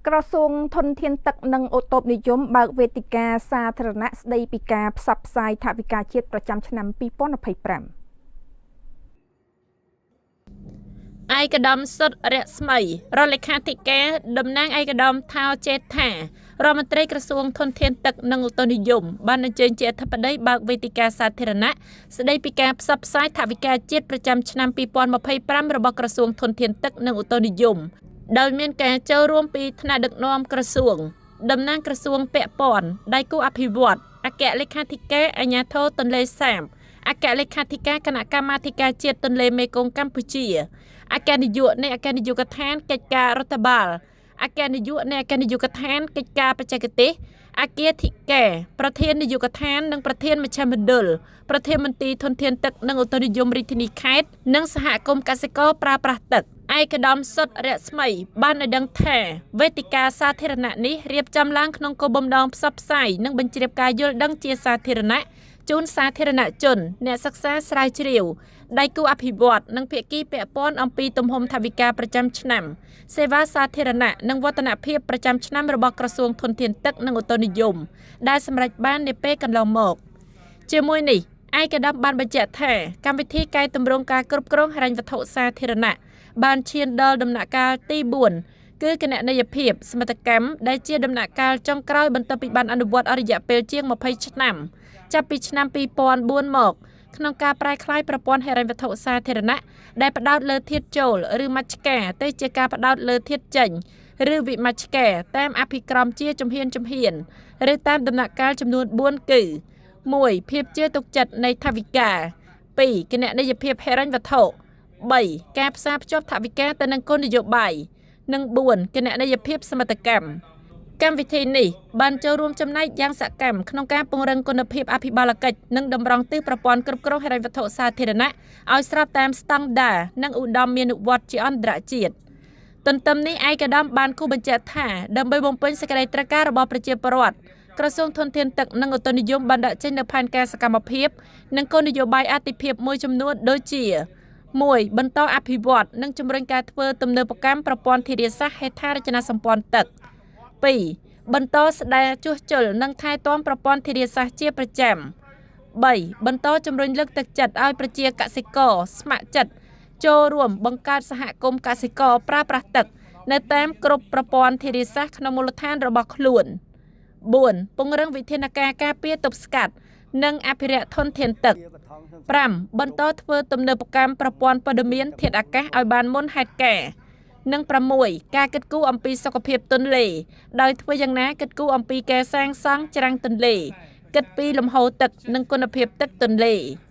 ក្រសួងធនធានទឹកនិងឧតុនិយមបើកវេទិកាសាធារណៈស្ដីពីការផ្សព្វផ្សាយថវិកាជាតិប្រចាំឆ្នាំ2025។ ឯកឧត្តមសុទ្ធរស្មីរដ្ឋលេខាធិការតំណាងឯកឧត្តមថោចេដ្ឋារដ្ឋមន្ត្រីក្រសួងធនធានទឹកនិងឧតុនិយមបានអញ្ជើញជាអធិបតីបើកវេទិកាសាធារណៈស្ដីពីការផ្សព្វផ្សាយថវិកាជាតិប្រចាំឆ្នាំ2025របស់ក្រសួងធនធានទឹកនិងឧតុនិយមដោយមានការចូលរួមពីថ្នាក់ដឹកនាំក្រសួងតំណាងក្រសួងពាក់ព័ន្ធដៃគូអភិវឌ្ឍអគ្គលេខាធិការអាជ្ញាធរទន្លេសាបអគ្គលេខាធិការគណៈកម្មាធិការជាតិទន្លេមេគង្គកម្ពុជាអគ្គនាយកនៃអគ្គនាយកដ្ឋានកិច្ចការរដ្ឋបាលអគ្គនាយកនៃអគ្គនាយកដ្ឋានកិច្ចការបច្ចេកទេសអគ្គាធិការប្រធាននាយកដ្ឋាននិងប្រធានមជ្ឈមណ្ឌលប្រធានមន្ទីរធនធានទឹកនិងឧតុនិយមរាជធានីខេត្តនិងសហគមន៍កសិករប្រើប្រាស់ទឹកឯកឧត្តមសុទ្ធរស្មីបានឲ្យដឹងថាវេទិកាសាធារណៈនេះរៀបចំឡើងក្នុងគោលបំណងផ្សព្វផ្សាយនិងបញ្ជ្រាបការយល់ដឹងជាសាធារណៈជូនសាធារណជនអ្នកសិក្សាស្រាវជ្រាវដៃគូអភិវឌ្ឍនិងភាគីពាក់ព័ន្ធអំពីទំហំថវិកាប្រចាំឆ្នាំសេវាសាធារណៈនិងវឌ្ឍនភាពប្រចាំឆ្នាំរបស់ក្រសួងធនធានទឹកនិងឧតុនិយមដែលសម្រេចបាននាពេលកន្លងមកជាមួយនេះឯកឧត្តមបានបញ្ជាក់ថាកម្មវិធីកែតម្រង់ការគ្រប់គ្រងហិរញ្ញវត្ថុសាធារណៈបានឈានដល់ដំណាក់កាលទី4គឺគណនេយ្យភាពសមិទ្ធកម្មដែលជាដំណាក់កាលចុងក្រោយបន្ទាប់ពីបានអនុវត្តអស់រយៈពេលជាង20ឆ្នាំចាប់ពីឆ្នាំ2004មកក្នុងការប្រែក្លាយប្រព័ន្ធហិរញ្ញវត្ថុសាធារណៈដែលផ្ដោតលើធាតុចូលឬមជ្ឈការទៅជាការផ្ដោតលើធាតុចេញឬវិមជ្ឈការតាមអភិក្រមជាជំហានជំហានឬតាមដំណាក់កាលចំនួន4គឺ1ភាពជឿទុកចិត្តនៃថវិកា2គណនេយ្យភាពហិរញ្ញវត្ថុ3ការផ្សារភ្ជាប់ថវិកាទៅនឹងគោលនយោបាយនិង4គណនេយ្យភាពសមិទ្ធកម្មកម្មវិធីនេះបានចូលរួមចំណែកយ៉ាងសកម្មក្នុងការពង្រឹងគុណភាពអភិបាលកិច្ចនិងតម្រង់ទិសប្រព័ន្ធគ្រប់គ្រងហិរញ្ញវត្ថុសាធារណៈឲ្យស្របតាមស្តង់ដារនិងឧត្តមមានុវត្តន៍ជាអន្តរជាតិទន្ទឹមនេះឯកឧត្តមបានគូបញ្ជាក់ថាដើម្បីបំពេញសេចក្តីត្រូវការរបស់ប្រជាពលរដ្ឋក្រសួងធនធានទឹកនិងឧតុនិយមបានដាក់ចេញនូវផែនការសកម្មភាពនិងគោលនយោបាយអាទិភាពមួយចំនួនដូចជា1បន្តអភិវឌ្ឍនិងជំរុញការធ្វើទំនើបកម្មប្រព័ន្ធធារាសាស្ត្រហេដ្ឋារចនាសម្ព័ន្ធទឹក2បន្តស្ដារជួសជុលនិងថែទាំប្រព័ន្ធធារាសាស្ត្រជាប្រចាំ3បន្តជំរុញលើកទឹកចិត្តឲ្យប្រជាកសិករស្ម័គ្រចិត្តចូលរួមបង្កើតសហគមន៍កសិករប្រើប្រាស់ទឹកនៅតាមគ្រប់ប្រព័ន្ធធារាសាស្ត្រក្នុងមូលដ្ឋានរបស់ខ្លួន4ពង្រឹងវិធានការការពារទប់ស្កាត់និងអភិរក្សធនធានទឹក5បន្តធ្វើទំនើបកម្មប្រព័ន្ធព័ត៌មានធាតុអាកាសឲ្យបានមុនហេតុការណ៍និង6ការគិតគូរអំពីសុខភាពទន្លេដោយធ្វើយ៉ាងណាគិតគូរអំពីការសាងសង់ច្រាំងទន្លេគិតពីលំហូរទឹកនិងគុណភាពទឹកទន្លេ។